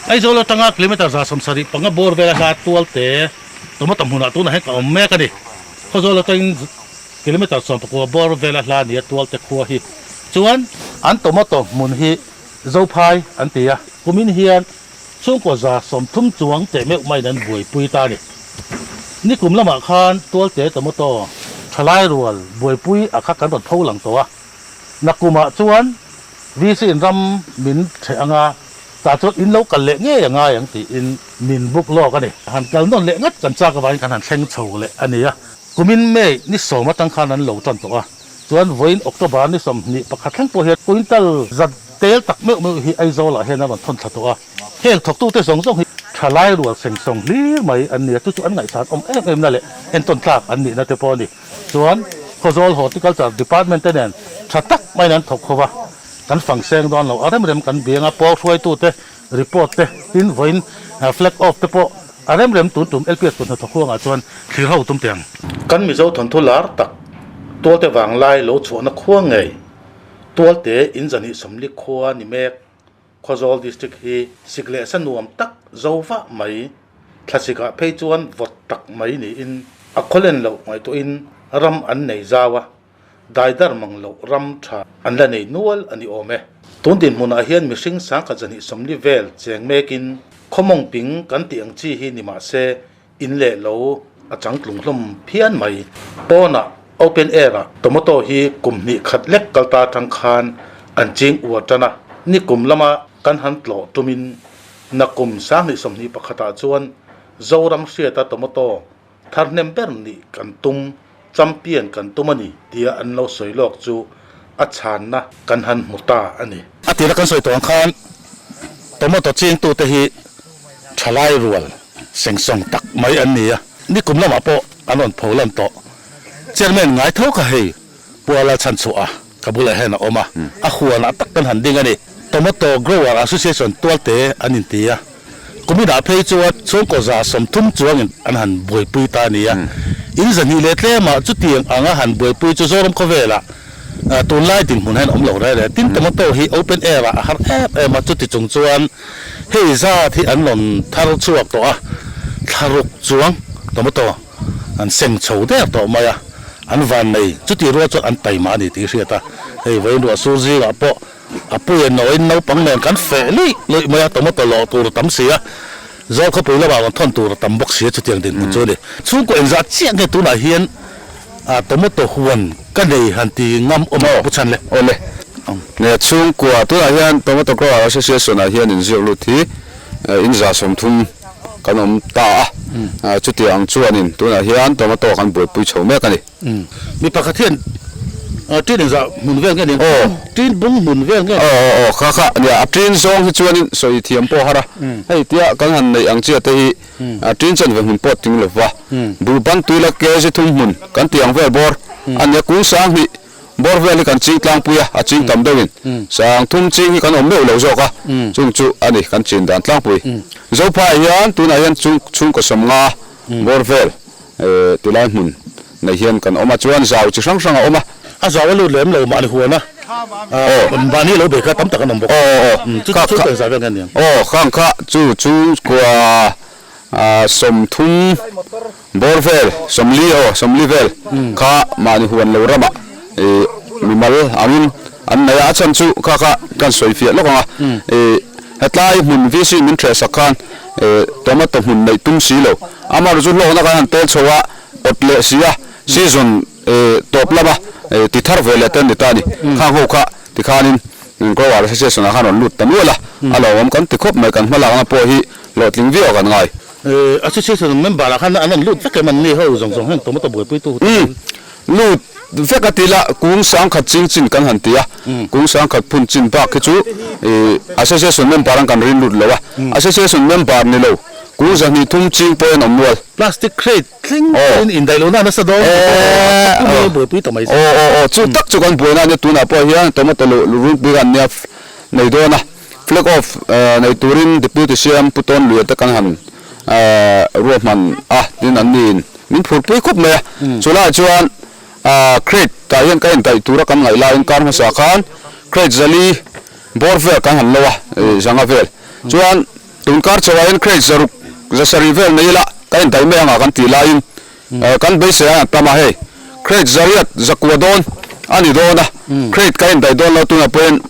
Aizawl atanga kilometre 175 bawr vela hla tualte tomato hmunah tunah hian ka awm mek a ni. Khawzawl atangin kilometre 19 bawr vela hla nia tualte khua hi chuan an tomato hmun hi Zophai an ti a, kumin hian chhungkaw 130 chuang teh meuh maiin an buaipui ta a ni. Nikum lamah khan tualte tomato thalai rual buaipui a kha kan rawn pho lang tawh a, nakumah chuan VC in ram min ṭheh anga tah chuan in lo kal leh ngei a ngai ang tiin min buk lawk a ni. Han kal nawn leh ngat kan chak avangin kan han thleng chho leh a ni a, kumin May ni sawm atang khan an lo tan tawh a, chuan vawiin October ni 21 thleng pawh hian quintal zat tel tak meuh meuh hi Aizawl ah hian a rawn thawn thla tawh a, heng thawktute zawng zawng hi thalai rual seng sawng hlir mai an ni a, chu chu an ngaihsan awm em em na leh entawn tlak an nihna te pawh a ni. Chuan Khawzawl Horticulture Department te nen tha tak maiin an thawk ho va, kan fang seng dawn lo. A rem rem kan biang a, pawl hruaitute report te tin vawiin flag off te pawh a rem rem tun tum LPS kut hnathawk huangah chuan thlir ho tum teh ang. Kan Mizo thawnthu lar tak Tualte vanglai lo chhuahna khua ngei Tualte in 240 khua ni mek Khawzawl District hi sik leh sa nuam tak zo vah mai, thlasikah phei chuan vawt tak mai niin a khawlen loh ngaihtuahin ram an nei zau a, daidar mang loh ram tha an la nei nual a ni awm e. Tun dinhmunah hian mihring 10,240 vel cheng mekin khawmawng ping kan tih ang chi hi ni mah se in leh lo a changtlung hlawm phian mai. Pawnah open air ah tomato hi kum hnih khat lek kal ta atang khan an ching uar tan a, ni kum lama kan han tlawh tumin nakum 2021 ah chuan Zoram hriata tomato thar hnem ber nih kan tum, champion kan tum a ni tia an lo sawi lawk chu a chhanna kan han hmu ta a ni. A tira kan sawi tawh ang khan tomato chingtute hi thalai rual sengsawng tak mai an ni a, nikum lamah pawh an rawn pho lan tawh. Chairman ngai tho kha hei Puala chhanchhuah a ka bulah hian a awm a, a huanah tak kan han ding a ni. Tomato Grower Association tualte an inti a, kuminah phei chuan chhungkaw 130 chuangin an han buaipui ta a ni a. In 200 leh tlemah chutiang anga han buaipui chu Zoram khawvelah tunlai dinhmun hian awm lo reh reh. Tin, tomato hi open air ah a har em em a, chuti chung chuan Hei zat hi an rawn thar chhuak tawh a, thlaruk chuang tomato an seng chho der tawh mai a, an van nei chutih rual chuan an taima a ni tih hriat a, hei vawiin ruah sur zingah pawh a puia nawiin naupang nen kan feh luih luih mai a, tomato lawh tur a tam si a, Zawl khawpui lamah rawn thawn tur a tam bawk si a, chutiang dinhmun chu a ni. Chhungkaw engzah chiah nge tunah hian tomato huan ka nei han ti ngam awm ang pu chhan le? Awle. Nge chhungkua tunah hian Tomato Grower Association ah hian inziak lut hi in 130 kan awm ta a, chutiang ang chuanin tunah hian tomato kan buaipui chho mek a ni. Mi pakhat hian ṭin engzah hmun vel nge ni ang? Ṭin bung hmun vel nge ni? Aw aw aw kha kha nia a ṭin zawng hi chuanin sawi thiam pawh a har a, hei tia kan han neih ang chiah te hi ṭin chanve hmun pawh ting lo va, bulban tui la kg thum hmun kan tih ang vel bawr a nia kung 2000 bawr vel hi kan ching tlangpui a, a ching tam deuhin 3000 ching hi kan awm meuh lo zawk a, chung chu a ni kan chin dan tlangpui. Zophai hian tunah hian chung chhungkaw 50 bawr vel tilai hmun nei hian kan awm a, chuan zau chi hrang hrang a awm a. A zau a lut lem lo mahni huan a, mahni lo bei kha tam tak an awm bawk. Chu chu chhungkaw engzah vel nge aniang? Aw khang kha chu chhungkua 30 bawr vel, 40 aw, 40 vel kha mahni huan lo ramah mimal angin an nei a, a chhan chu kha kha kan sawi fiah lawk ang a, hetlai hmun VC min ṭheh sak khan tomato hmun neih tum si lo, amaherawhchu hlawkna kan han tel chho a, awt leh si a, season tawp lama ti thar ve leh te an ni ta a ni, khang ho kha tikhanin Grower Association ah khan rawn lut ta nual a, a lawmawm kan ti khawp mai, kan hmalakna pawh hi hlawhtling viau kan ngai. Association member ah khan an rawn lut vek em an ni ho zawng zawng heng tomato buaipui tu te chu. Lut vek a ti la, kung 1000 ching chin kan han ti a, kung 1000 phun chin bak hi chu association member an kan rin lut lo a, association member ni lo kung 230 ching pawh an awm nual. Plastic crate thleng pawhin indaih lohna nasa dawn tih pawh buaipui ta mai se. Aw aw aw chu tak chu kan buaina ania tunah pawh hian tomato runpui kan nia nei dawn a. Flag off nei turin Deputy CM Pu Tawn Luia te kan han ruahman a, tin an niin min phurpui khawp mai a. Chulaiah chuan crate tah hian ka indaih tura kan ngaih laiin kar hmasa khan crate 400 bawr vel kan han lo a, 500 vel. Chuan. Tunkar chauhah hian crate zaruk zasarih vel nei ila kan indaih mai anga kan tih laiin kan beisei a tam a, hei crate zariat zakua dawn a ni dawn a, crate kan indaih dawn lo tunah pawhin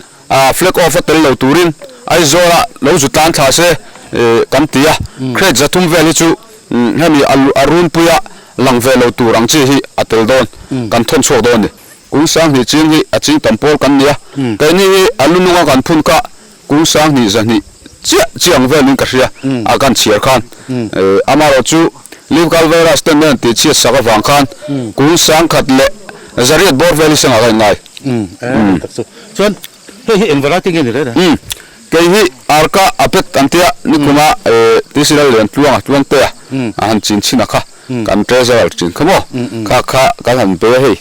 flag off a tel lo turin Aizawla lo zu tlan thla se kan ti a, crate zathum vel hi chu hemi a runpuia lang ve lo tur ang chi hi a tel dawn kan thawn chhuak dawn a ni. Kung sanghnih ching hi a ching tam pawl kan ni a, keini hi a lu nunga kan phun kha Kung sanghnih zahnih chiah chiah ang velin ka hria a kan chhiar khan amaherawh chu Livkal virus ten an tih chhiat sak avang khan kung sangkhat leh zariat bawr vel hi sangah ka inngai. Chuan hei hi eng variety nge ni reng reng? Kei hi Arka Apet an tia nikuma Tisira lian tluanga tluangtea a han chin chhin a kha kan treasurer chin kha maw kha kha kan han be a hei.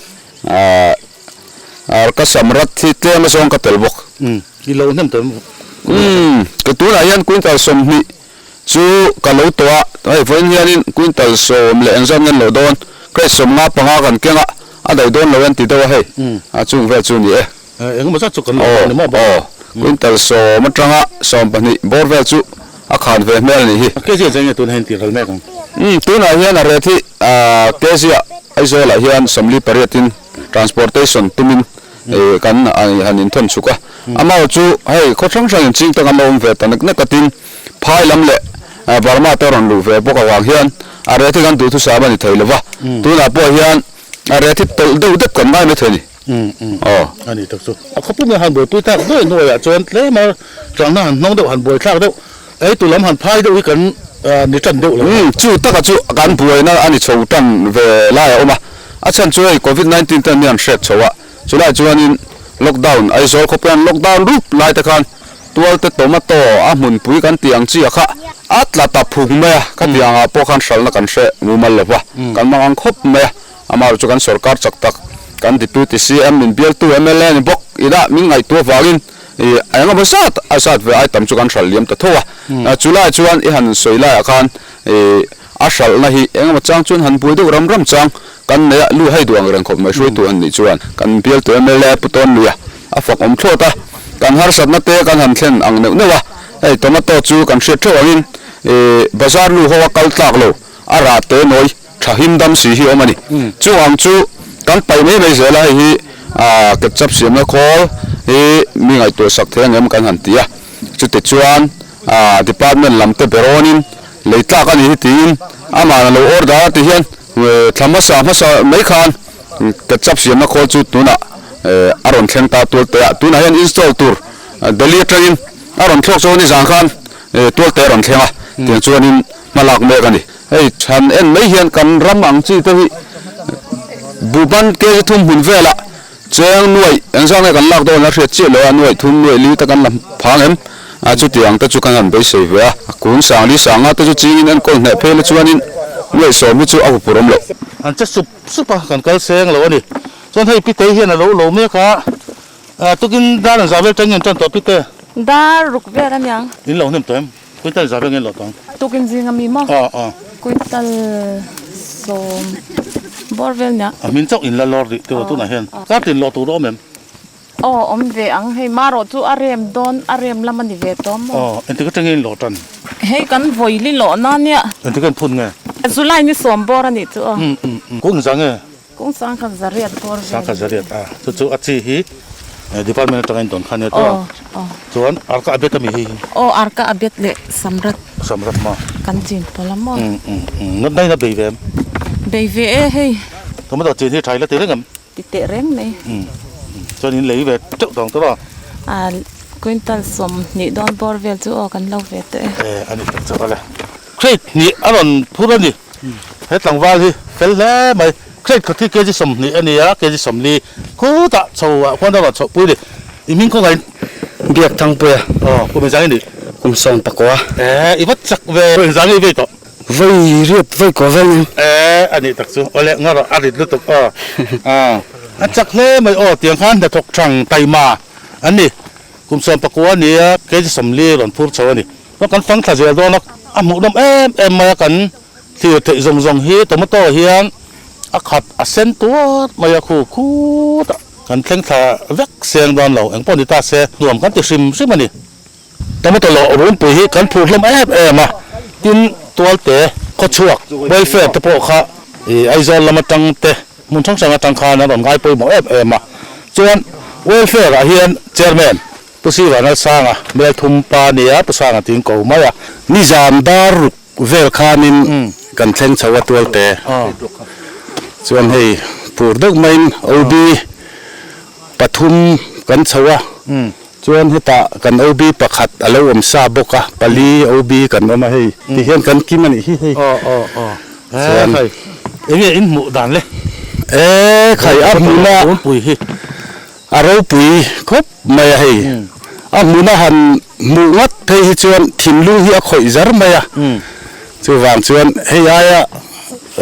Ka samrat hi tlem azawng ka tel bawk. Umm, i lo hnem tawh em? Umm, ka tunah hian quintal 20 chu ka lo tawh a, hei vawiin hianin quintal 10 leh engzat nge an lo dawn, crate 55 kan keng a, a daih dawn lo en ti deuh a hei, a chung vel chu ni e. Engemaw zat chu kan lo dawn ni maw bawk? Aw, quintal 10 atanga 12 bawr vel chu a khan ve hmel a nih hi. Kg ah cheng nge tunah hian tih ral mek ang? Umm, tunah hian a ret hi kg ah Aizawlah hian 48 in transportation tumin kan han inthawn chhuk a. Amah chu hei khaw hrang hrang in ching tak an lo awm ve ta nek nek a tin phai lam leh Burma te rawn luh ve bawk avang hian a ret hi kan duhthusam a ni thei lova. Tunah pawh hian a ret hi tawlh deuh deuh kan ngai mai thei a ni. Aw. A ni tak chu. A khawpum hi han buaipui tak nuai nuaiah chuan tlem a changna han hnawng deuh han buaithlak deuh ei tu lam han phai deuh hi kan ni tan deuh lo. Umm chu taka chu kan buaina a ni chho tan ve lai a awm a. A chhan chu hei covid 19 ten mi han hriat chho a, chulai chuanin lockdown Aizawl khawpui an lockdown rup lai te khan tualte tomato a hmunpui kan tih ang chi a kha a tla ta phung mai a, khatiang ah pawh khan hralhna kan hre mumal lo va, kan mang ang khawp mai a. Amaherawh chu kan sorkar chak tak, kan Deputy CM min bialtu mla ni bawk ila min ngaihtuah avangin ih eng emaw zat a zat ve ai tam chu kan hralh liam ta tho a. Chu lai chuan i han sawi laiah khan ih a hralhna hi eng emaw chang chuan han buai deuh ram ram chang kan nei a, lu hei duh ang reng khawp mai hruaitu an nih chuan kan bialtu mla Pu Tawnluia a fak awm thlawt a, kan harsatna te kan han thlen ang neuh neuh a, hei tomato chu kan hriat theuh angin ih bazar nu ho a kal tlak lo a rah te nawi Tha him dam si hi awm a ni. Chung ang chu kan paih mai mai zel a, hei hi ketchup siamna khawl hi mi ngaihtuah sak thei angem kan han ti a. Chute chuan department lam te berawnin lei tlak a ni hi tiin amah a lo order a ti hian thla hmasa hmasa mai khan ketchup siamna khawl chu tunah a rawn thleng ta tualte a. Tunah hian install tur Delhi atangin a rawn thlawk chu nizan khan tualte a rawn thleng a, tiang chuanin hma lak mek a ni. Hei chhan en mai hian kan ram ang chi te hi Buhban kg thum hmun velah cheng nuaih engzah nge kan lak dawn a hriat chiah lo a, nuaih thum nuaih li te kan la phang em? A chuti ang te chu kan han beisei ve a, kung sang li sanga te chu chingin enkawl hneh phei la chuanin nuaih sawm hi chu a hupur awm loh. An che sup sup a, kan kal seng lo a ni. Chuan hei Pitei hian a lo lo mek a, tukin dar an zah vel tangin an tan tawh Pite. Dar ruk vel aniang. In lo hnem tawh em? Quintal za vek in lo tawng. Tukin zing a mi maw? Aw aw. Quintal 10 bawr vel nia. A hmin chauh in la lawr rih tiraw tunah hian. Kar tin lawh tur a awm em? Aw awm ve ang hei marawh chu a rem dawn a rem lam a ni ve tawh maw? Aw engtik atang nge in lawh tan? Hei kan vawili lawh na nia. Engtik an phun nge? July ni 10 bawr a nih chu aw. Um um um. Kung za nge? Kung sangkhat zariat bawr vel. Sangkhat zariat a chu chu a chi hi department atanga in dawn kha nia chu a chuan arka a bet ami hi. Aw arka a bet leh samrat. Samrat maw. Kan chin pawlh a maw. Um um um nat na in a bei ve em? Bei ve e hei. Tomato chin hi tha ila ti reng em? Ti teh reng mai. Um chuan in lei ve teuh tawng tawh a. A quintal 20 dawn bawr vel chu aw kan lo ve tawh e. E ani tak chu awle. Crate hnih a rawn phur a ni. He tlangval hi fel hle mai. Crate khat hi kg 20 a ni a, kg 40 khutah chho ah khuan a rawn chhohpui a ni. I hming khawngaih? Biak Thangpuia. Aw, kum engzang i nih? Kum 11. E, i va chak ve. Kum engzang i vei tawh? Vawi riat vawi kaw vel nia. E, a nih tak chu. Awle, nga rawh, a rit lutuk aw. A, a chak hle mai aw, tiang khan hnathawk thang taima an ni. Kum 19 a ni a, kg 40 rawn phur chho a ni. Chuan kan fang thla zel dawn a, a hmuhnawm em em mai a, kan thlir theih zawng zawng hi tomato hian a khat a sen tuar mai a, khu khut a kan thleng thla vek seng dawn lo, engpawh ni ta se nuam kan ti hrim hrim a ni. Tomato lawh runpui hi kan phur hlawm em em a, tin Tualte khawchhuak welfare te pawh kha ih Aizawl lam atang te hmun hrang hrang atang khan an rawn ngai pawimawh em em a. Chuan welfare ah hian chairman Pu Siva Nalsanga Melthum pa nia Pu Sanga tiin ko mai a. Nizam dar ruk vel khanin kan thleng chho a Tualte chuan hei phur deuh maiin OB pathum kan chho a, chuan hetah kan OB pakhat a lo awm sa bawk a, pali OB kan awm a hei ti hian kan kim a nih hi hei. Chuan enge in hmuh dan le? E khai a hmuhna a ropui khawp mai a hei, a hmuna han hmuh ngat phei hi chuan thinlung hi a khawih zar mai a, chuvang chuan hei aia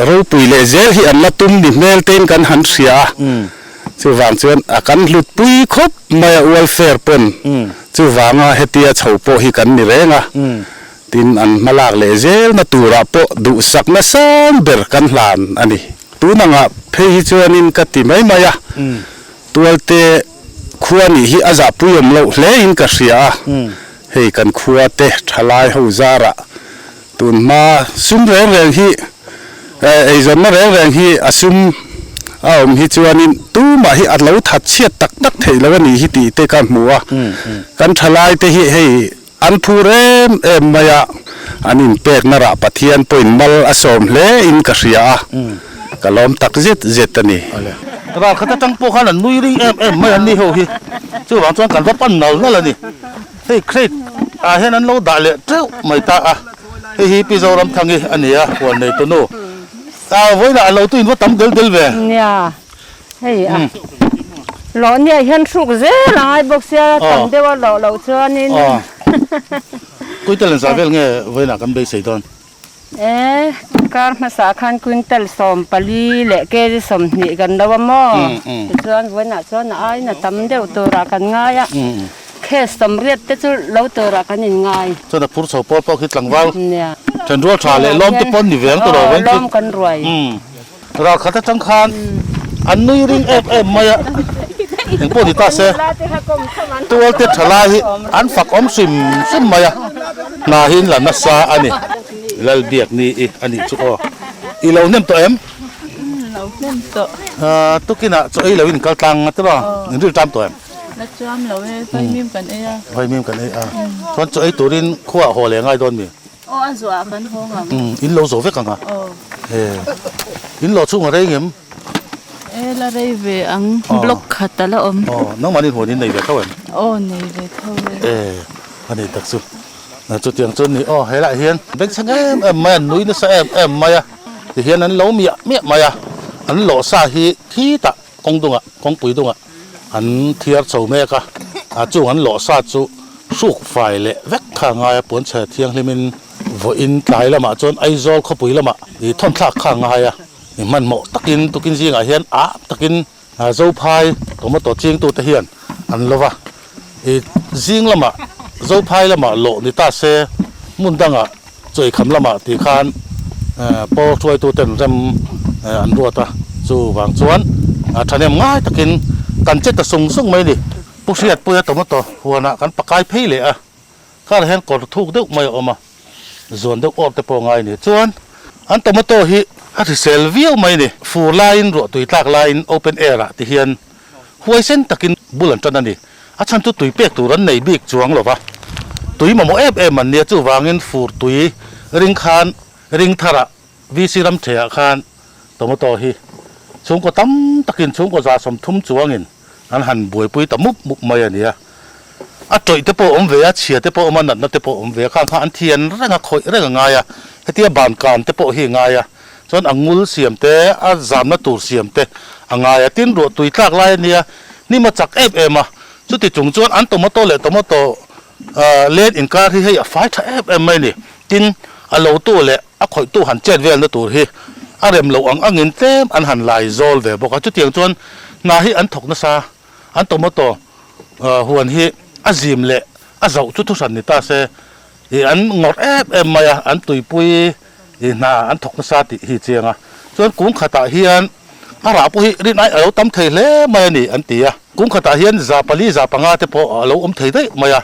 ropui leh zel hi an la tum ni hmel tein kan han hria a. Chuvang chuan a kan hlutpui khawp mai a welfare pawn chuvanga hetia chho pawh hi kan ni reng a, tin an hmalak leh zelna turah pawh duhsakna sang ber kan hlan a ni. Tun angah phei hi chuanin ka ti mai mai a, Tualte khua nih hi a zahpui awm loh hlein ka hria a, hei kan khua te thalai ho zarah Tun hma sum reng reng hi eizawnna reng reng hi a sum a awm hi chuanin tumah hi a lo that chhiat tak tak theih lo a nih hi tih te ka hmu a. Kan thalai te hi hei an phur em em mai a, an inpekna rah Pathian pawhin mal a sawm hle in ka hria a, ka lawm tak zet zet a ni. Ral khat atang pawh khan an nui ring em em mai an ni ho hi, chuvang chuan kan va pan nal nal a ni. Hei crate ah hian an lo dah leh teuh mai ta a, hei hi Pi Zoramthangi a ni a, huan nei tu nu. Ah vawiinah a lo tu in va tam del del ve. Nia, hei a lawh nia hian hruk zel a ngai bawk sia, tam deuh a lawh loh chuanin. Kuitel engzah vel nge vawiinah kan beisei dawn? E, kar hmasa khan quintal 14 leh kg 20 kan lo a maw? Tichuan vawiinah chuan a aiin a tam deuh turah kan ngai a, case 80 te chu lo turah kan inngai. Chuan a phur chho pawl pawh khi tlangval thenrual tha leh lawm te pawn ni ve ang tawh lo vawiin chu. Lawm kan ruai. Ral khat atang khan an nui ring em em mai a, engpawh ni ta se tualte tha lai hi an fak awm hrim hrim mai a, hna hi in la nasa a ni. Lalbiak ni i a nih chu aw. I lo hnem tawh em? Lo hnem tawh. Tukinah chaw ei lo in kal tlang a tiraw? In ril tam tawh em? La chuam lo e, vaimim kan ei a. Vaimim kan ei a. Chuan chaw ei turin khuaah haw leh ngai dawn mi? Aw a zuah kan haw ngam. Umm in lo zo vek ang a. Aw. He in lo chhung a rei ngem? E la rei ve ang block khat a la awm. Aw nangmah nin huan in nei ve tho em? Aw nei ve tho e. E a nei tak chu. Chutiang chu ni aw helaiah hian bengchheng em em mai a nui nasa em em mai a tihian an lo miah miah mai a an lawh sa hi khitah kawng dungah kawngpui dungah an thiar chho mek a, a chung an lawh sa chu hruk fai leh vek kha a ngai a, puanchhe thianghlimin vawiin tlai lamah chuan Aizawl khawpui lamah ih thawnthlak kha a ngai a, ih hmanhmawh takin tukin zingah hian ah takin Zophai tomato chingtute hian an lo va, ih zing lamah Zophai lamah lawh ni ta se hmun dangah Chawikham lamah tih khan pawl hruaituten rem an ruat a, chuvang chuan thahnem ngai takin kan che ta sung sung mai a ni. Pu Hriatpuia tomato huanah kan pakai phei leh a, karah hian kawr thuk deuh mai a awm a, zuan deuh awr te pawh ngai a ni. Chuan an tomato hi a hrisel viau mai a ni, fur laiin ruahtui tlak laiin open air ah ti hian huaisen takin bul an tan a ni. A chhan chu tui pek tur an nei bik chuang lo va, tui mamawh em em an nia chuvangin fur tui ring khan ring tharah VC ram thehah khan tomato hi chhungkaw tam takin chhungkaw 30 chuangin an han buaipui ta mup mup mai a nia. A tawih te pawh a awm ve a, chhia te pawh a awm a, natna te pawh a awm ve a, khang kha an thian reng a, khawih reng a ngai a, hetia ban kan te pawh hi a ngai a, chuan a ngul siam te, a zamna tur siam te a ngai a, tin ruah tui tlak lai a nia, hnim a chak em em a, chuti chung chuan an tomato leh tomato len inkar hi hei a fai tha em em mai a ni, tin a lo tu leh a khawih tu han chet velna tur hi a rem loh ang angin tlem an han lai zawl ve bawk a, chutiang chuan hna hi an thawk nasa, an tomato huan hi a zim leh a zauh chu thuhran ni ta se, ih an ngawrh em em mai a, an tuipui ih hna an thawk nasa tih hi chiang a, chuan kung khatah hian a rah pawh hi rin ai a lo tam thei hle mai a ni an ti a, kung khatah hian 400 500 te pawh a lo awm thei daih mai a.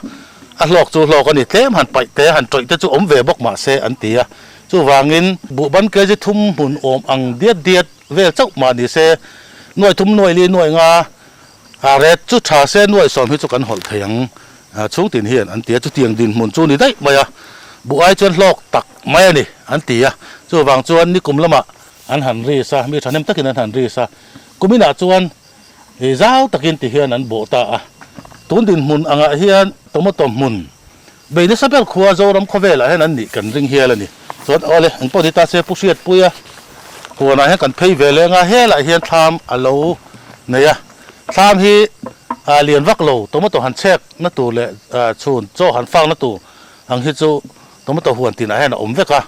A hlawk chu hlawk a ni, tlem han paih te, han tawih te chu awm ve bawk mah se an ti a. Chuvangin buhban kg thum hmun awm ang diat diat vel chauh mah ni se, nuai thum nuai li nuai nga a ret chu tha se nuai sawm hi chu kan hawlh thei ang chhung tin hian an ti a. Chutiang dinhmun chu ni daih mai a, buh ai chuan hlawk tak mai a ni an ti a. Chuvang chuan nikum lamah an han ris a, mi thahnem takin an han ris a. Kuminah chuan Hei zau takin ti hian an bawh ta a, tun dinhmun angah hian tomato hmun bei nasa ber khua Zoram khawvelah hian an nih kan ring hial a ni. Chuan awle engpawh ni ta se Pu Hriatpuia huanah hian kan phei ve leng a, helaiah hian thlam a lo nei a, thlam hi lian vak lo tomato han chhek na tur leh chhun chaw han fak na tur ang hi chu tomato huan tinah hian a awm vek a,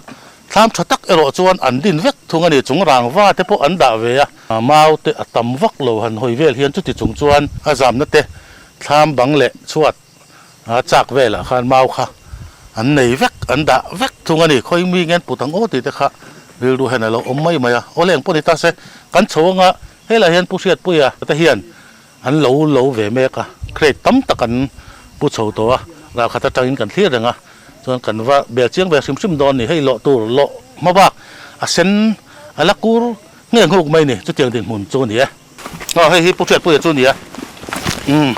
Thlam tha tak erawh chuan an din vek thung a ni, chung rangva te pawh an dah ve a, mau te a tam vak lo han hawi vel hian chuti chung chuan a zamna te thlam bang leh chhuat a chak velah khan mau kha an nei vek, an dah vek thung a ni, khawi mi ngen put ang aw tih te kha rilru hian a lo awm mai mai a, awle eng pawh ni ta se kan chho anga helaiah hian Pu Hriatpuia te hian An lo lo ve mek a, crate tam tak an pu chho tawh a, ralkhat atangin kan thlir reng a, chuan kan va bel chiang ve hrim hrim dawn a ni, hei lawh tur lawh hma bak a sen a la kur nge nghuk mai ni, chutiang dinhmun chu a ni e. Aw hei hi Pu Hriatpuia chu a ni a, umm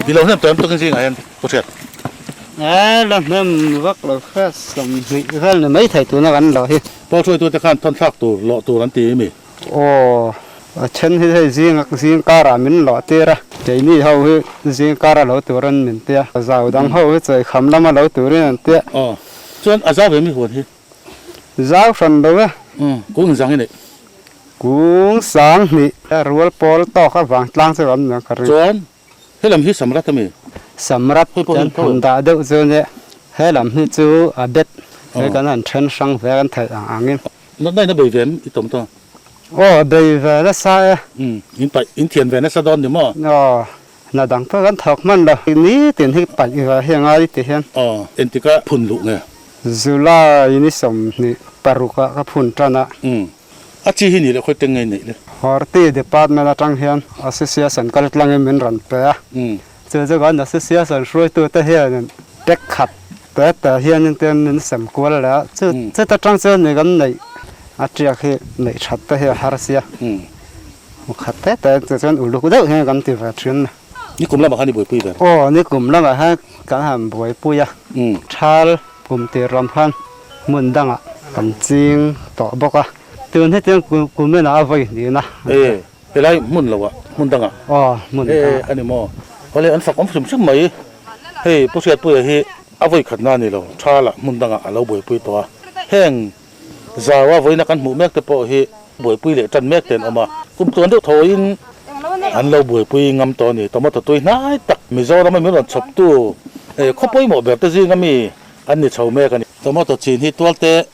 i lo hnem tawh em tukin zingah hian Pu Hriat? E la hnem vak lo kha 20 vel ni maithei tuna kan lo hi. Pawl hruaitute khan thawn thlak tur lawh tur an ti mi? Aw, a then hi hei zing zing karah min lawh tir a, keini ho hi zing kara lo turin min tia, zau dang ho hi chawi kham lama lo turin an tia. Aw, chuan a zau ve mi huan hi? Zau hran lo e. Umm, kung inzang i neih? Kung sang hnih, rual pawl tawk avang tlang chu awm nuam ka ring. Chuan Helam hi Samrat a mi? Samrat kan han dah deuh chu nia, helam hi chu a bet he kan han then hrang ve kan theih ang angin. Natna in a bei ve em i tawm ta? Aw, bei ve nasa e. Umm, in paih, in thian ve nasa dawn ni maw? Aw, hna dang pawh kan thawk hman lo, nitin hi paih ve hi a ngai ti hian. Aw, entika phun luh nge? July ni 26 ah ka phun tan a. Umm, A chi hi nih leh khawi teng ngei neih le. Horti Department atang hian Association kal tlangin min rawn pe a. Chu chu kan Association hruaitute hianin pack khat te te hianin te min sem kual leh a. Chu chut atang chuan ni kan neih a tiak hi neih that te hi a har sia. Mu khat te te chu chuan uluk deuh hian kan ti ve thin a. Nikum lamah khan i buaipui ve? Aw, nikum lamah hian kan han buaipui a. Thal kum tir lam khan hmun dangah kan ching tawh bawk a, tun hetiang kum enah a vawi hnihna. E, helai hmun loah, hmun dangah? Aw, hmun dangah. E, a ni maw? Awle, an fak awm hrim hrim mai. Hei, Pu Hriatpuia hi a vawi khatna a ni lo, Thalah hmun dangah a lo buaipui tawh a. Heng zaua vawiina kan hmuh mek te pawh hi buaipui leh tan mek te an awm a, kum tluan deuh thawiin an lo buaipui ngam tawh a ni. Tomato tui hnai tak Mizorama min rawn chhawptu khaw pawimawh ber te zinga mi an ni chho mek a ni. Tomato chin hi tualte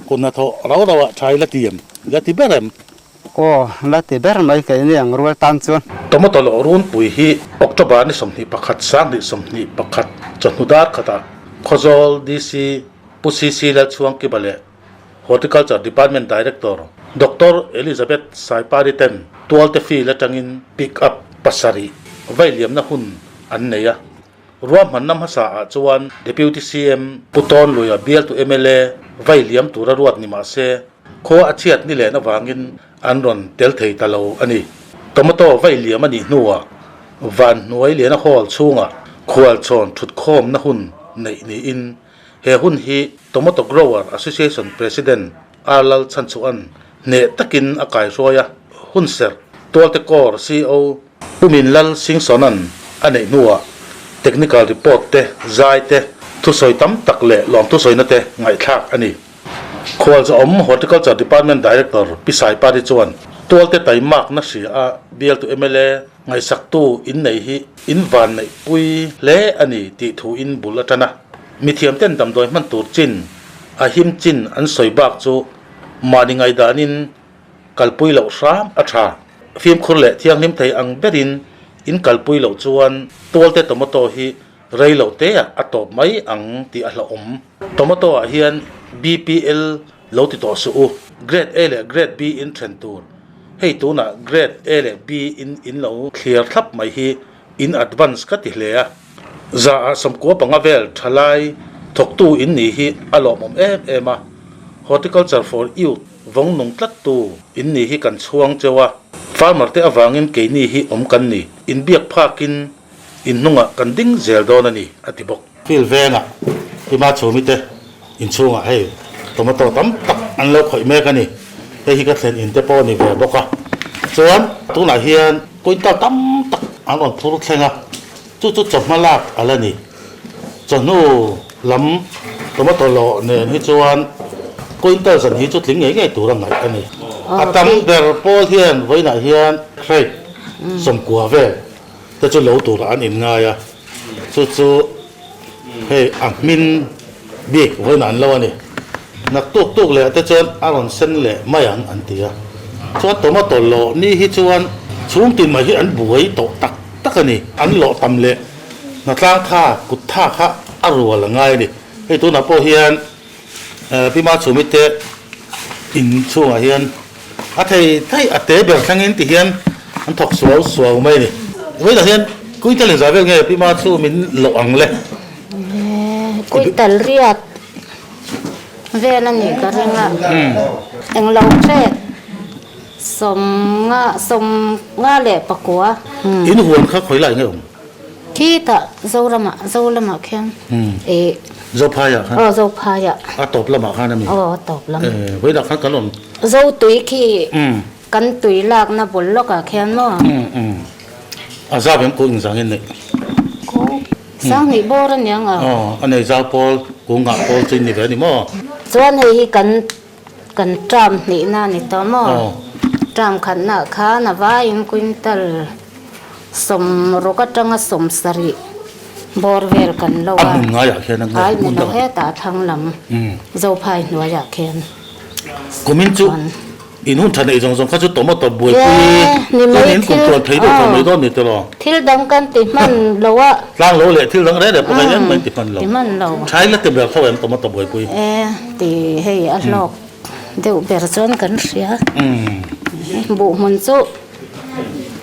kut hnathawh rau rauah tha i la ti em? La ti ber em? Aw, la ti ber mai keini ang rual tan chuan. Tomato lawh runpui hi October ni 21 2021 chawhnu dar khatah Khawzawl DC Pu CC Lalchhuangkiba leh Horticulture Department Director Doctor Elizabeth Saipari ten Tualte field atangin pick up pasarih vailiamna hun an nei a. Ruahmanna hmasa ah chuan Deputy CM Pu Tawn Luia bialtu mla vailiam tura ruat ni mah se khua a chhiat ni len avangin an rawn tel thei ta lo a ni. Tomato vailiam a nih hnuah van hnuai liana hall chhungah khualchhawn thutkhawmna hun neih niin He hun hi Tomato Grower Association President R Lalchhanchhua'n hneh takin a kaihruai a, hunserh Tualte Corps CO Pu Min Lal Singsona'n a neih hnuah technical report te, zai te, thusawi tam tak leh lawmthusawina te ngaihthlak a ni. Khualzawm Horticulture Department Director Pi Saipari chuan Tualte taimakna hria a bialtu mla Ngaihsaktu in nei hi in van neihpui hle a ni tih thu in bul a tan a. Mithiamten damdawi hman tur chin a him chin an sawi bak chu mahni ngaihdanin kalpui loh hram a tha. Fimkhur leh thianghlim thei ang berin in kalpui loh chuan tualte tomato hi rei lo teah a tawp mai ang tih a hlauhawm. Tomato ah hian BPL lo ti tawh suh u. Grade A leh Grade B in then tur. Hei tunah Grade A leh B in in lo thlir thlap mai hi in advance ka ti hle a. Zaah 95 vel thalai thawktu in nih hi a lawmawm em em a, Horticulture for Youth vawng nung tlattu in nih hi kan chhuang cheu a, farmer te avangin keini hi awm kan ni, inbiak phakin in hnungah kan ding zel dawn a ni, a ti bawk. Field vengah Pima Chhumi te inchhungah hei tomato tam tak an lo khawih mek a ni, hei hi ka thlen in te pawh a ni ve bawk a, chuan tunah hian quintal tam tak an rawn phur thleng a, Chu chu chawhma lak a la ni. Chawhnu lam tomato lawh nen hi chuan quintal zan hi chu tling ngei ngei tur a ngaih a ni. A tam ber pawl hian vawiinah hian crate 90 vel te chu lo turah an inngai a, chu chu hei a hmin bik vawiinah an lo a ni. Naktuk tuk leh te chuan a rawn sen leh mai ang an ti a. Chuan tomato lawh ni hi chuan chhungtin mai hi an buai tawh tak tak a ni. An lawh tam leh hnatlang tha kut tha kha a rual a ngai a ni. Hei tunah pawh hian Pi Machhumi te in chhungah hian a thei thei a te ber thlengin ti hian an thawk suau suau mai a ni. Vawiinah hian Kuital inzah vel nge Pi Machhumin loh ang le? Kuital riat vel a nih ka ring a, englo hret 59. In huan kha khawi lai nge awm? Khitah Zoramah, Zolamah khian ih. Zophaiah khan? Aw Zophaiah. A tawp lamah khan a mi? Aw a tawp lam. Vawiinah khan kan awm. Zotui khi kan tui lakna bul lawkah khian maw? A zau em kung inzangin neih? Kung 2000 bawr a niang a. Aw, a nei zau pawl, kung ngah pawl chu in ni ve a ni maw? Chuan hei hi kan kan term hnihna a ni tawh maw? Term khatnaah khan a vaiin quintal 60 atanga 70 bawr vel kan lo a. A hmun ngaiah khian a nge? Ai hmun lo hetah a thlang lam Zophai hnuaiah khian. Kumin chu In hun tha neih zawng zawng kha chu tomato buaipui chuan in kum tluan thei deuh tawh mai dawn ni tawh lo. Thil dang kan ti hman lo a. Tlang lo leh thil dang reh reh pawh kha engmah in ti hman lo. Ti hman lo. Tha ila ti ber tho em tomato buaipui. E ti hei a hlawk deuh ber chuan kan hria. Buh hmun chu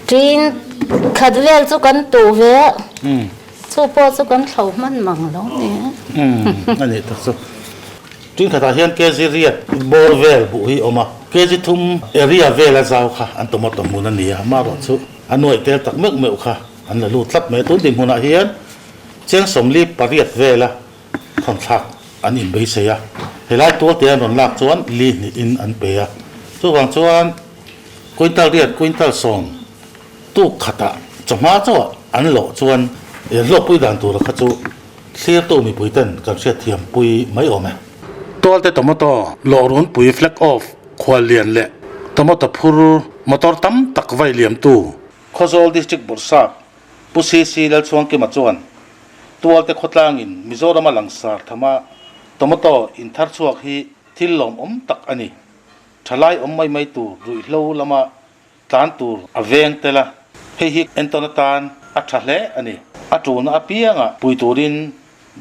tin khat vel chu kan tuh ve a. Chu pawh chu kan thlo hman mang lo nia. A nih tak chu. Tin khatah hian kg riat bawr vel buh hi a awm a, kg thum area vela zau kha an tomato hmun a ni a, amaherawh chu a nuaih tel tak meuh meuh kha an la lut tlat mai a. Tun dinhmunah hian cheng 48 vela thawnthlak an inbeisei a, helai tualte an rawn lak chuan li hnihin an pe a, chuvang chuan quintal riat quintal 10 tuk khatah chawhma chauhah an lawh chuan hlawkpui dan tura kha chu Thlirtu mipuiten kan hriatthiampui mai awm e. Tualte tomato lawh runpui flag off khual lian leh tomato phur motor tam tak vai liamtu Khawzawl District Bawrhsap Pu CC Lalchhuangkima chuan Tualte khawtlangin Mizorama langsar thama tomato inthar chhuak hi thil lawmawm tak a ni. Thalai awm mai mai tur ruihhlo lama tlan tur a veng tel a, hei hi entawn atan a tha hle a ni. A tulna apianga pui turin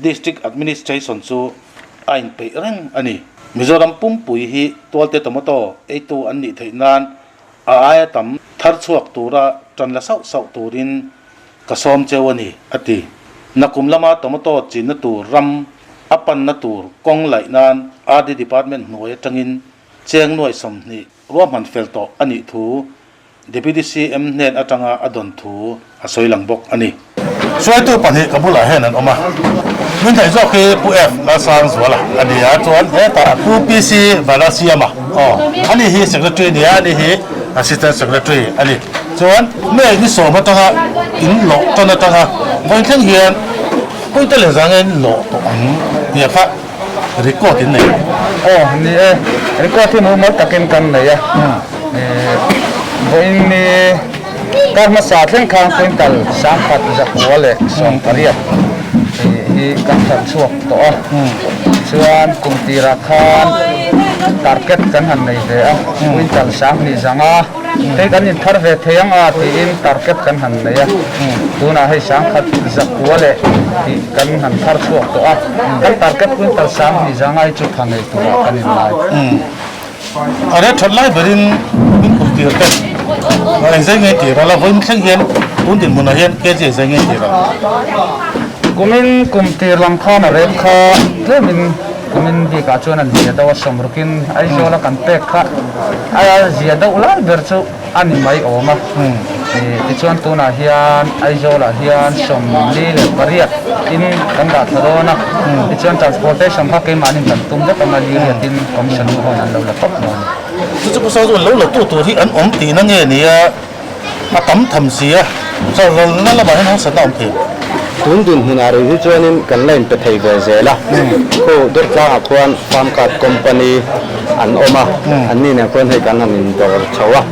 District Administration chu a inpeih reng a ni. Mizoram pumpui hi tualte tomato eitu an nih theih nan a aia tam thar chhuak tura tan la sauh sauh turin ka sawm cheu a ni, a ti. Nakum lama tomato chinna tur ram a panna tur kawng laih nan RD Department hnuai atangin cheng nuai 20 Ruahman fel tawh a nih thu Deputy CM hnen atanga a dawn thu a sawi lang bawk a ni. Hruaitu pahnih ka bulah hian an awm a, min theih zawk hi Pu F Lalsangzuala a ni a, chuan hetah Pu PC Vanlalsiama aw a ni hi Secretary a ni a, a ni hi Assistant Secretary a ni. Chuan May ni 10 atanga in lawh tan atanga vawiin thleng hian Puite leh Zangin lawh tawh ang tih kha Record in nei. Aw ni e, record hi mumal takin kan nei a, vawiin ni kar hmasa thleng khan quintal 1118 hi kan hralh chhuak tawh a, chuan kum tirah khan target kan han nei ve a, quintal 25 hei kan inthar ve thei ang a tiin target kan han nei a, tunah hei 1109 leh tih kan han thar chhuak tawh a. Kan target quintal 20 zanga hi chu tha ngei turah kan inlai. A reh that lai berin min kum tir te engzai ngei tir a la vawiin thleng hian tun dinhmunah hian kg engzai ngei tir a. Kumin kum tir lam khan a rem kha tlemin kumin bikah chuan an zia deuh a, sawmrukin Aizawla kan pek kha a zia deuh lai ber chu a ni mai awm a. Tichuan tunah hian Aizawlah hian 48 in kan dah thla dawn a, tichuan transportation kha keimahnin kan tum vek ang a, liriatin commission nu hawn an lo la tawp dawn a ni. Chu chu Pu Sazu lo la tu tur hi an awm tihna nge nia? A tam tham si a, chawlhlawlna lamah hian harsatna a awm thei. Tun dinhmunah rih hi chuanin kan la inpe thei ve zel a, khu Durtlangah khuan Farm Card Company an awm a, anni nen khuan hei kan han indawr chho a,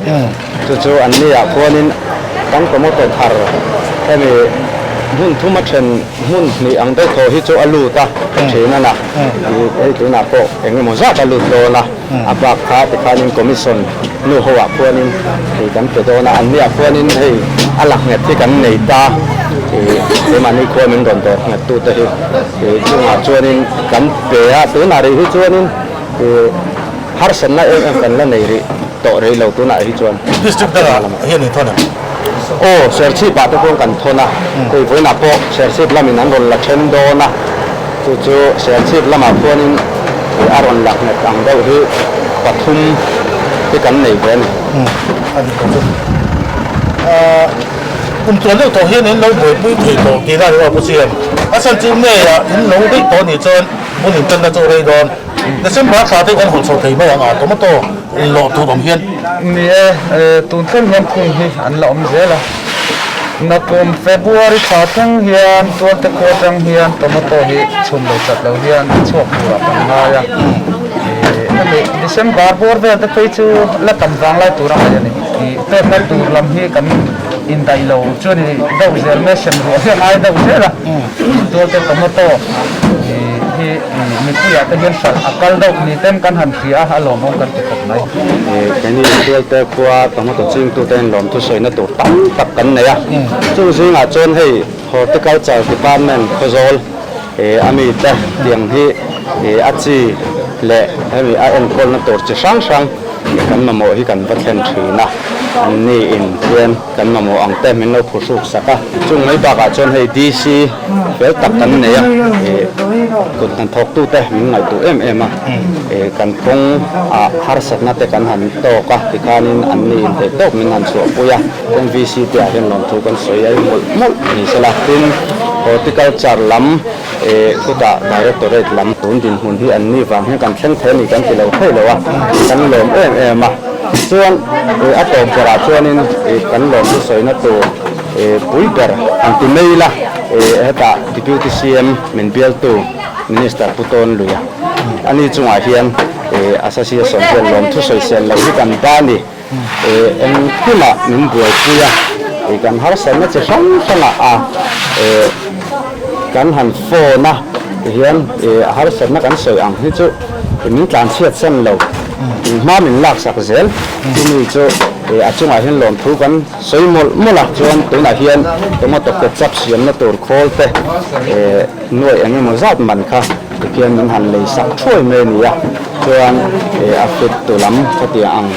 chu chu anniah khuanin kan tomato thar hemi hmun thum a then hmun hnih ang deuh thaw hi chu a lut a thin a na, hei tunah pawh eng emaw zat a lut dawn a. A bak kha tikhanin commission nu ho ah khuanin hei kan pe dawn a, an ni ah khuanin hei a la nghet hi kan nei ta ih keimahni khua min rawn dawr nghet tu te hi ih chungah chuanin kan pe a, tunah rih hi chuanin ih harsatna em em kan la nei rih tawh rei lo tunah hi chuan. District dangah hian in thawn em? Aw, Serchhip ah te pawh kan thawn a, hei vawiinah pawh Serchhip lamin an rawn la then dawn a. Chu chu Serchhip lamah khuanin a rawn lak nghet ang deuh hi pathum hi kan nei ve a ni. A dik ang chu. Kum tuan deuh tawh hian in lo buaipui thei tawh tih na ni aw Pu Siam. A chhan chu May-ah in lo daih tawh nih chuan hun intanna chu rei dawn. December thla te kan hawn chho thei mai ang a, tomato lawh tur awm hian. Ni e, tun thleng hian phung hi an la awm zel a. Nakum February thla thleng hian Tualte khua atang hian tomato hi chhum lo chat lo hian a chhuak turah kan ngai a. Hemi December bawr vel te phei chu la tam vang lai tur a ngaih a ni. Pekna tur lam hi kan indaih lo chu a ni deuh zel mai a, sem ruah hi a ngai deuh zel a. Tualte tomato hi mipuiah te hian hralh a kal deuh ni ten kan han hria a, a lawmawm kan ti khawp mai. Keini Tualte khua tomato chingtute in lawmthu sawina tur tam tak kan nei a, chung zingah chuan hei Horticulture Department Khawzawl a mite tiang hi a chi leh hemi a enkawlna tur chi hrang hrang kan mamawh hi kan va thlen thin a, anni in hian kan mamawh ang te min lo phuhruk sak a, chung mai bakah chuan hei DC fel tak kan nei a, kut hnathawktute min ngaihtuah em em a, kan kawng ah harsatna te kan han tawk a tikhanin anni in theih tawk min han chhuahpui a, chuan VC te ah hian lawmthu kan sawi a mawlh mawlh ni sela, tin horticulture lam khutah directorate lam tun dinhmun hi anni vang hian kan thleng thei a ni kan ti lo thei lo a, kan lawm em em a. Chuan a tawp berah chuanin kan lawmthu sawina tur pui ber an ti mai ila, hetah Deputy CM min bialtu Minister Pu Tawn Luia ani chungah hian Association hian lawmthu sawisel loh hi kan ba ni. Engkimah min buaipui a, kan harsatna chi hrang hrangah a kan han phone a tihian harsatna kan sawi ang hi chu min tlanchhiat san lo, hma min laksak zel chumi chu a chungah hian lawmthu kan sawi mawlh mawlh a, chuan tunah hian tomato ketchup siamna tur khawl te nuaih eng emaw zat man kha tikhian min han lei sak thuai mai a ni a, chuan a fit tu lam khatiang ang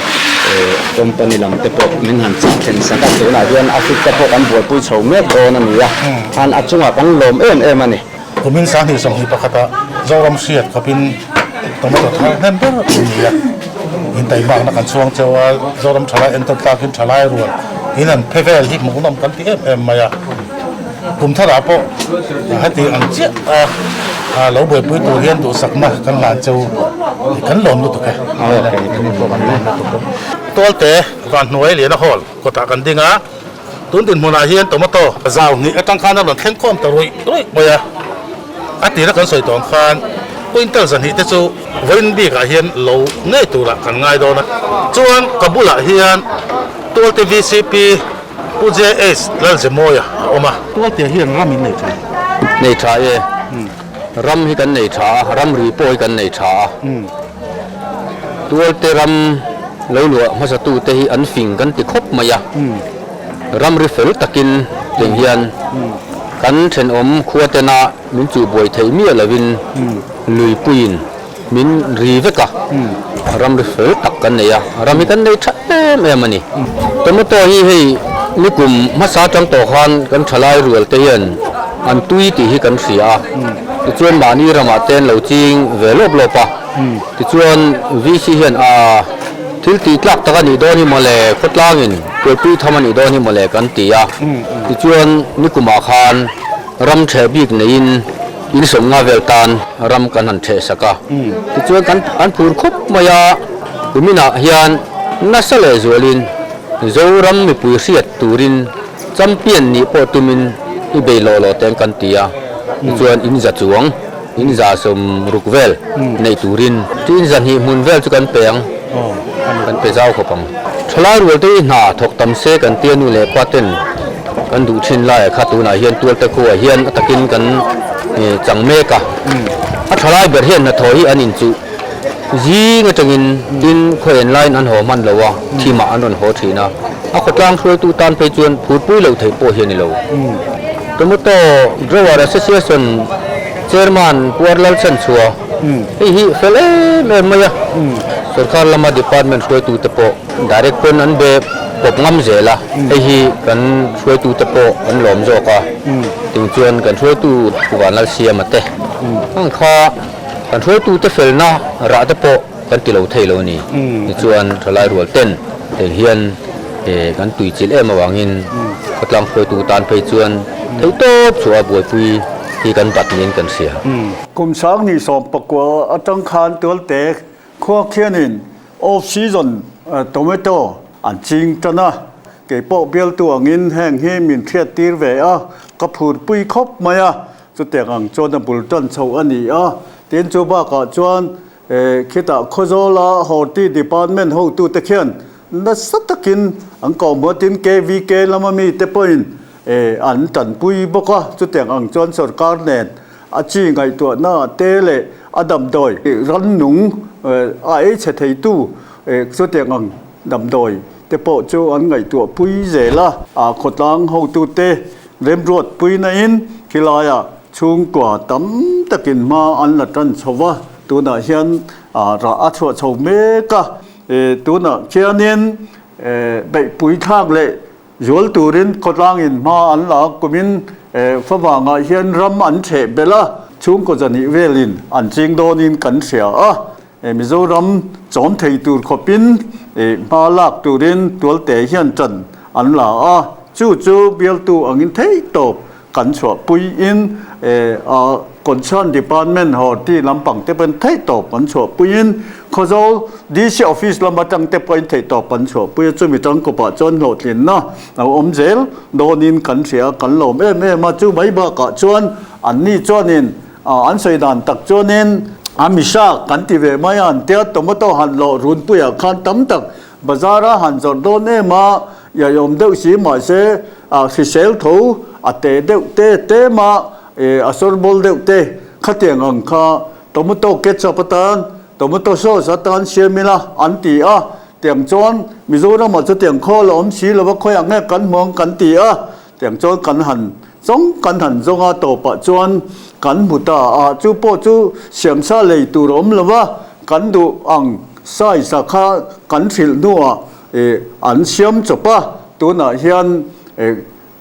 company lam te pawh min han chah thlen sak a, tunah hian a fit te pawh kan buaipui chho mek dawn a ni a, khan a chungah kan lawm em em a ni. Kumin 2021 ah Zoram hriat khawpin tomato thar hnem ber a ni a, intaihmakna kan chhuang cheu a, Zoram thalai entawn tlakin thalai rual in an phe vel hi hmuhnawm kan ti em em mai a, kum tharah pawh heti ang chiah a lo buaipui tur hian duhsakna kan hlan cheu kan lawm lutuk e. Tualte Vanhnuai Liana Hall kawtah kan ding a. Tun dinhmunah hian tomato zau hnih atang khan a rawn thleng khawm ta ruih ruih mai a, a tira kan sawi tawh ang khan quintal zahnih te chu vawiin bikah hian lo ngei turah kan ngai dawn a. Chuan ka bulah hian Tualte vcp Pu JH Lalzemawia a awm a. Tualte hian ram in nei tha em? Nei tha e. Ram hi kan nei tha a, ramri pawh hi kan nei tha a. Tualte ram lo luah hmasatute hi an fing kan ti khawp mai a, ramri fel takin teng hian kan thenawm khua tena min chuhbuai theih miah lovin luipuiin min ri vek a, ramri fel tak kan nei a, ram hi kan nei tha em em a ni. Tomato hi hei nikum hmasa atang tawh khan kan thalai rual te hian. an tui tih hi kan hria a, tichuan mahni ramah te an lo ching ve lawp lawp a, tichuan VC hian a thil tih tlak tak a nih dawn hi mawle, khawtlangin kualpui tham a nih dawn hi mawle kan ti a, tichuan nikumah khan ram ṭheh bik neiin in sawmnga vel tan ram kan han ṭheh sak a, tichuan kan an phur khawp mai a, kuminah hian nasa leh zualin Zoram mipui hriat turin champion nih pawh tumin i bei lawh lawh teng kan ti a, tichuan in za chuang, in za sawmruk vel neih turin tin zahnih hmun vel chu kan pe ang, kan pe zau khawp ang. Thalai rual te hi hna thawk tam se kan tia nu leh pa ten kan duh thin laiah kha tunah hian tualte khuaah hian a takin kan chang mek a, a thalai ber hian hnathawh hi an inchuh. Zing atangin tin khaw en laiin an haw hman lo a, thimah an rawn haw thin a. A khawtlang hruaitu tan phei chuan phurpui loh theih pawh hi a ni lo. Tomato Grower Association Chairman Puar Lalchhanchhua hei hi fel em em mai a, sorkar lama department hruaitute pawh direct pawn an be pawp ngam zel a, hei hi kan hruaitute pawh an lawm zawk a, ting chuan kan hruaitu Pu Vanlalsiama te ang kha. Kan hruaitute felna rah te pawh kan ti lo thei lo a ni. Tichuan thalai rual ten heng hian kan tui chilh em avangin khawtlang hruaitu tan phei chuan theihtawp chhuah a buaipui hi kan bat niin kan hria. Kum sanghnih 19 atang khan Tualte khua khianin off season tomato an ching tan a, keipawh bialtu angin heng hi min hriattir ve a, ka phurpui khawp mai a. Chutiang ang chuan a bul tan chho a ni a, tin chu bakah chuan khitah Khawzawla Horti Department hotute khian nasa takin an kawhhmuh a, tin KVK lama mite pawhin an tanpui bawk a, chutiang ang chuan sorkar nen a chi ngaihtuahna te leh a damdawi rannung a ei chhe theitu chutiang ang damdawi te pawh chu an ngaihtuah pui zel a, khawtlang hotute Remruat puinain khilaiah chhungkua tam takin hma an la tan chho va, tunah hian rah a chhuah chho mek a. Tunah khianin beihpui thlak leh zual turin khawtlangin hma an la a, kumin favangah hian ram an chheh belh a, chhungkaw zahnih velin an ching dawnin kan hria a. Mizoram chawm thei tur khawpin hma lak turin tualte hian ṭan an la a, chu chu bialtu angin theihtawp kan chhuahpuiin a concern department ho ti lampang te pawhin theihtawp an chhuahpuiin Khawzawl DC office lam atang te pawhin theihtawp an chhuahpui a, chumi tangkawpah chuan hlawhtlinna a awm zel dawnin kan hria a, kan lawm em em a, chu mai bakah chuan anni chuanin An sawi dan tak chuanin a misa kan ti ve mai a, an tia tomato han lawh runpuiah khan tam tak bazar a han zawrh dawn em a, iaiawm deuh si mahse a hrisel tho a te deuh te tlem a, a sawr bawl deuh te khatiang ang kha tomato ketchup atan tomato sauce atan siam ila an ti a, tiang chuan Mizoramah chutiang khawl a awm si lo va khawiah nge kan hmu ang kan ti a. Tiang chuan kan han zawng kan han zawng a, tawpah chuan kan hmu ta a, chu pawh chu siamsa lei tur a awm lo va, kan duh ang size ah kha kan hrilh hnuah ih an siam chawp a, tunah hian ih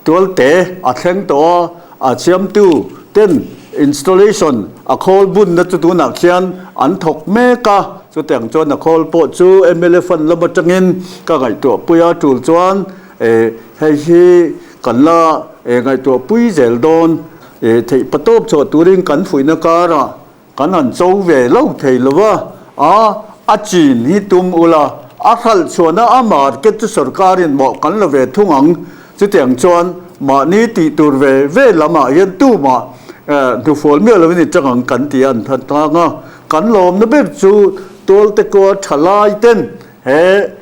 tualte a thleng tawh a, a siamtu ten installation a khawl bunna chu tunah khian an thawk mek a, chutiang chuan a khawl pawh chu mla fund lam atangin ka ngaihtuah pui a, tul chuan E, hei hi kan la e ngaihtuah pui zel dawn. E, theih patawp chhuah turin kan fuihna karah kan han cho ve lo thei lo va, a, a chin hi tum ula, a hralh chhuahna a market chu sorkarin mawh kan la ve thung ang. Chutiang chuan mahni tih tur ve ve lamah hian tumah e hnufual miah lovin i chang ang kan ti a an than tlang a. Kan lawmna ber chu tualte kua thalai ten he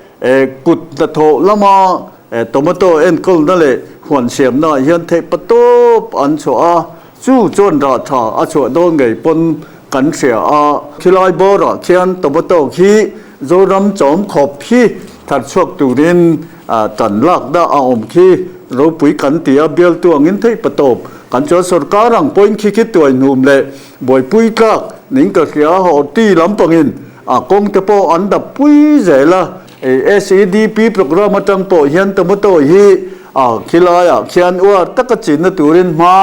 Kut hnathawh lama tomato enkawlna leh huan siamnaah hian theih patawp an chhuah a, chu chuan rah tha a chhuah dawn ngei pawn kan hria a. Khilai bawrah khian tomato khi Zoram chawm khawp hi thar chhuak turin tan lakna a awm khi ropui kan ti a, bialtu angin theih patawp kan chuan sorkar ang pawhin khi khi tuai hnum leh buaipui tlak ning ka hria a, horti lampangin A kawng te pawh an dap pui zel a, SEDP programme atang pawh hian tomato hi a khilaiah khian uar taka chinna turin hma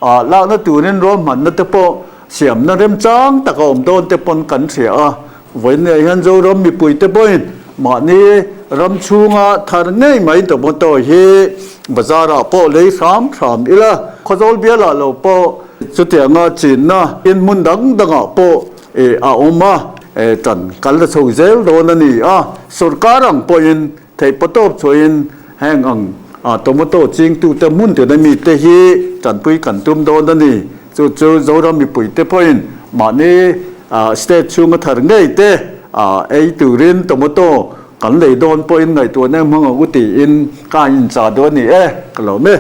Lakna turin ruahmanna te pawh siamna remchang tak a awm dawn te pawn kan hria a. Vawiinah hian Zoram mipui te pawhin mahni ram chhunga thar ngei mai tomato hi bazar ah pawh lei hram hram ila, Khawzawl bialah lo pawh chutianga chinna in hmun dang dangah pawh a awm a, tan kan la chho zel dawn a ni a. Sorkar ang pawhin Theihpatawp chuain heng ang tomato chingtute hmun tina mite hi tanpui kan tum dawn a ni. Chu chu Zoram mipuite pawhin mahni state chhunga thar ngei te ei turin tomato kan lei dawn pawhin ngaihtuahna hmang ang u tiin ka inchah duh a ni e, ka lawm e.